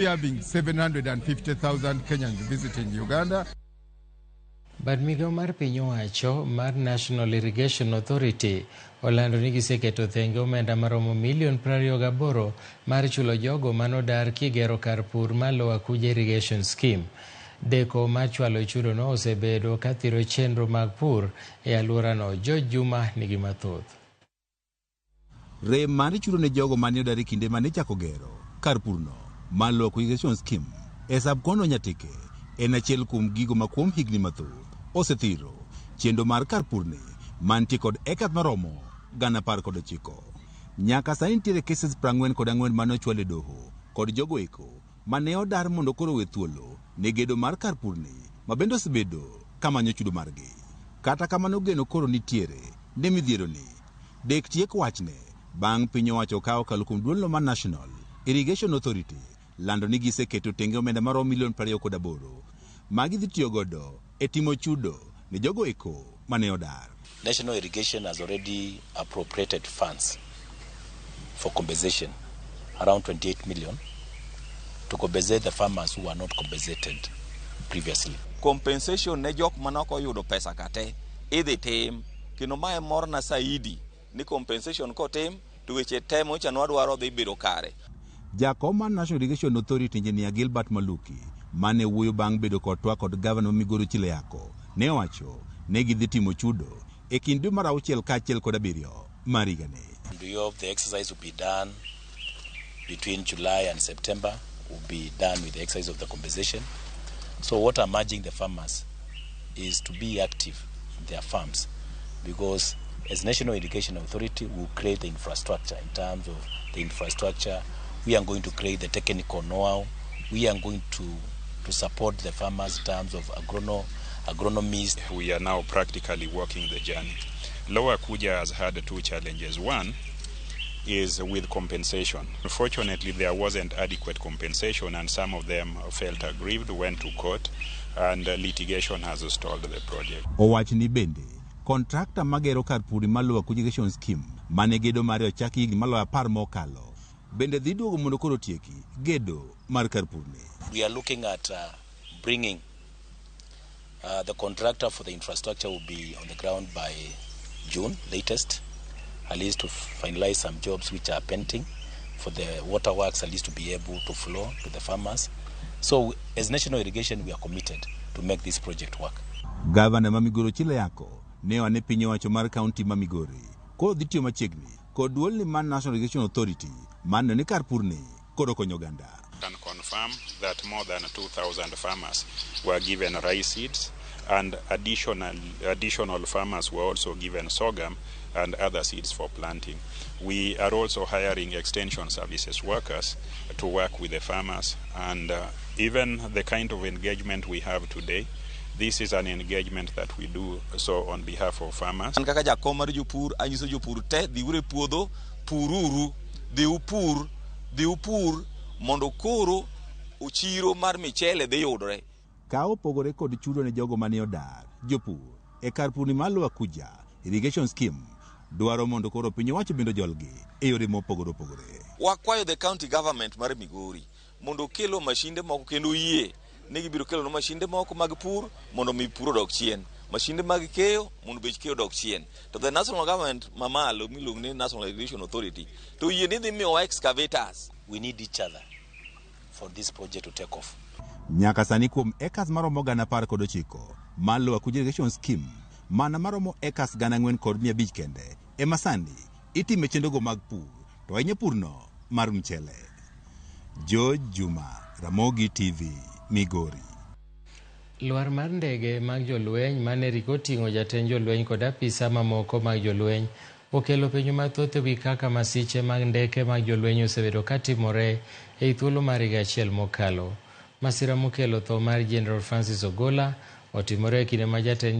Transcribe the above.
Having 750,000 Kenyans visiting Uganda. Bad migao mar piny owacho mar National Irrigation Authority olando ni giseketo thenge omenda maromo milion 28 mar chulo jogo manodar kigero kar pur mar Lower Kuja Irrigation Scheme. Deko mar chwalo chudono osebedo kathiro chenro mag pur e alworano. George Juma nigi mathoth. Rem mar chudo ne jogo mane odar e kinde mane ichako gero kar purno mar Lower Kuja Irrigation Scheme e sub-county Nyatike en achiel kuom gigo ma kuom higni mathoth osethiro chenro mar kar purni mantie kod acres maromo 19,000. Nyaka sani nitiere cases 44 mane ochwal e doho kod jogo eko mane odar mondo koro owe thuolo ne gedo mar kar purni ma bende osebedo kamanyo chudo margi. Kata kamano, geno koro nitiere ne midhiero ni dek tiek wachne bang' piny owacho ka okalo kuom duolno mar National Irrigation Authority lando ni giseketo tenge omenda maromo milion 28 ma gidhi tiyo godo e timo chudo ne jogo eko mane odar. National Irrigation has already appropriated funds for compensation, around 28 million, to compensate the farmers who were not compensated previously. Compensation ne jok manok oyudo pesa kate idhi tim, kendo mae morna saidi ni compensation kotim to weche te mocha nwadwaro dhi bedo kare. Jakom mar National Irrigation Authority, Engineer Gilbert Maluki, mane wuoyo bang' bedo kod twak kod gavana ma Migori Ochilo Ayacko, ne owacho ne gidhi timo chudo e kind dwe mar auchiel kaachiel kod abiriyo mar higani. And we hope the exercise will be done between July and September, will be done with the exercise of the compensation. So what I'm urging the farmers is to be active in their farms, because as National Irrigation Authority, we will create the infrastructure. In terms of the infrastructure, we are going to create the technical know-how. We are going to support the farmers in terms of agronomists. We are now practically walking the journey. Lower Kuja has had two challenges. One is with compensation. Unfortunately, there wasn't adequate compensation, and some of them felt aggrieved, went to court, and litigation has stalled the project. Owach ni bende kontrakta magero kar pur mar Lower Kuja Irrigation Scheme mane gedo mare ochaki higni maloyo 10 mokalo bende dhi duogo mondo koro otieki gedo mar kar purni. We are looking at bringing the contractor for the infrastructure will be on the ground by June latest, at least to finalize some jobs which are pending for the waterworks at least to be able to flow to the farmers. So as National Irrigation, we are committed to make this project work. Gavana ma Migori Ochilo Ayacko ne owane piny owacho mar kaunti ma Migori koro dhi tiyo machiegni kod duolni mar National Irrigation Authority mar neno ni kar purni koro konyo oganda. Can confirm that more than 2,000 farmers were given rice seeds, and additional farmers were also given sorghum and other seeds for planting. We are also hiring extension services workers to work with the farmers, and even the kind of engagement we have today, this is an engagement that we do so on behalf of farmers. An kaka jakom mar jopur anyiso jopur te dhiuru e puodho, pururu, dhi upur, dhi upur mondo koro chiro mar michele dhi yudore. Ka opogore kod chudo ne jogo mane odar, jopur e kar purni mar Lower Kuja Irrigation Scheme dwaro mondo koro piny owacho bende ojolgi e yore mopogore opogore. Wakwayo the county government mar Migori mondo okelo mashinde moko kendo oyie ni gibiro kelonwa mashinde moko mag pur mondo mi pur odok chien, mashinde mag keyo mondo bech keyo odok chien. To the national government mamalo miluongo ni National Irrigation Authority to oyie ni dhi miyowa excavators. We need each other for this project to take off. Nyaka sani kuom acres maromo 19,000 mar Lower Kuja Irrigation Scheme, mana maromo acres 4,500 kende ema sani itime chenrogo mag pur, to ahinya purno mar mchele. George Juma, Ramogi TV, Migori. Lwar mar ndege mag jolweny mane riko oting'o jatend jolweny kod apisa mamoko mag jolweny okelo penjo mathoth ewi kaka masiche mag ndeke mag jolweny osebedo katimore ei thuolo mar higa achiel mokalo. Masira mokelo tho mar General Francis Ogola otimore e kinde ma jatend